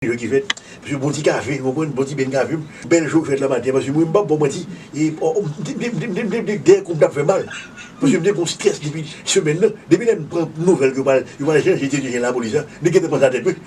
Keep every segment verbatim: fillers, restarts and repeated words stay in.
Jou ki fèt, paske bon ti kafe, w konprann, bon ti benn kafe, bèl jou fèt la maten, paske mwen, m p ap ba w manti, e, o, o, m te, m te, m te, m te, m te, m te, dèyè kou m t ap fè mal. Paske m te gon strès depi semèn nan. Depi lè m pran nouvèl ke yo pral, yo pral chanje dirijan lapolis la, m te gentan panse a tèt mwen.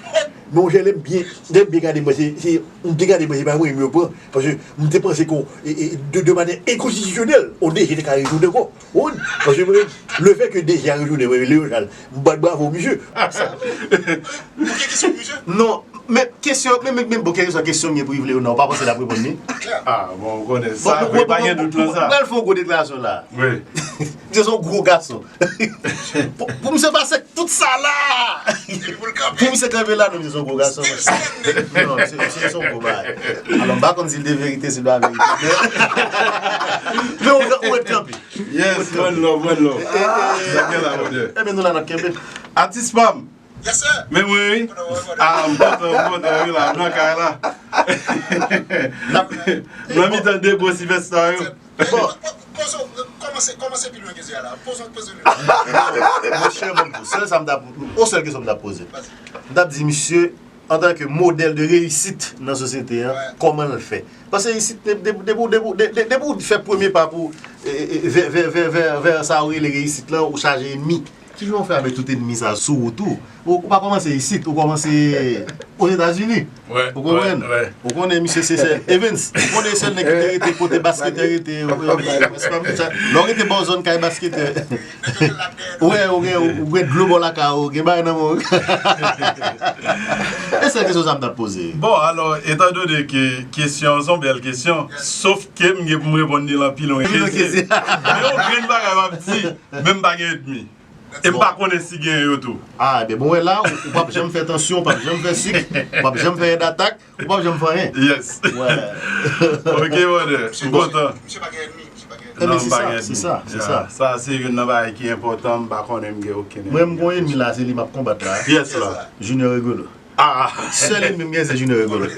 Men yon jè lè m byen, lè m byen gade mwen, se, se, m te gade mwen, se pa mwen menm yo pran. Paske m te panse ke, e, e, de, de mannyè enkonstitisyonèl, yon D G te ka retounen ankò. Ou konprann? Paske mwen, le fè ke D G a retounen, mwen, Léo Charles, m bat bravo misye. Ou gen kesyon pou misye? Non, men kesyon, men, men, men bon, kèlkeswa kesyon m gen pou Yves Léonard, ou pa panse l ap reponn li? Ah, bon, ou konnen sa, bon, wi, bon, pa gen dout nan sa. Mwen pral fè yon gwo deklarasyon la. Wi. Misye se yon gwo gason. Pou, pou misye pase tout sa la. Pou misye kanpe la, non, misye se yon gwo gason. Non, misye, misye se yon gwo bagay. Alò, m pa konn si l de verite, si l pa verite. Men, men ou, ou ret kanpe. Yes, one love, one love. Ebyen, nou la, n ap kenbe. Atis pa m. Yes, sir. Men mwen, wi. Ah, m kontan, m kontan, wi, la, m nan kay la. M nan mitan de gwo sipèsta yo. Bon. Poze, kòmanse, kòmanse pi lwen ke sa la. Poze, poze lwen. Monchè, mwen, sèl sa m t ap, yon sèl kesyon m t ap poze. M t ap di, misye, antanke modèl de reyisit nan sosyete an, kòman l fè? Paske isit, de, de, depi w, depi w, de, de, depi w fè premye pa pou, e, e, e, vè, vè, vè, vè, vè sa ou rele reyisit lan, ou chaje enmi. Kijan w fè avèk tout enmi sa sou wout ou? Ou, ou pa kòmanse isit, ou kòmanse Ozetazini. Ou konprann? Ou konnen misye se sèl Evans. Ou konnen sèl nèg ki te rete kote basketè rete. Lè w rete bò zòn kay basketè. Ou wè, ou gen, ou gen dlo bò lakay ou, gen bagay nan men w. E sèl kesyon sa m t ap poze. Bon, alò, etandone ke kesyon an se yon bèl kesyon, sof ke m gen pou m reponn li lan pi lwen ke se. Men yon grenn bagay m ap di, men m pa gen enmi. E m pa konnen si gen yo tou. Ah, ebyen, bon, wè la, ou, ou p ap janm fè tansyon, ou p ap janm fè sik, ou p ap janm fè èd atak, ou p ap janm fè anyen. Yes. Wè. Ok, brother. M kontan. Misye pa gen enmi, misye pa gen enmi. Non, m pa gen enmi. Se sa, se sa. Sa, se youn nan bagay ki enpòtan, m pa konnen m gen okenn enmi. Mwen, m gon enmi la, se li m ap konbat la. Yes, la. Junior Rigolo. Ah. Sèl enmi m gen, se Junior Rigolo.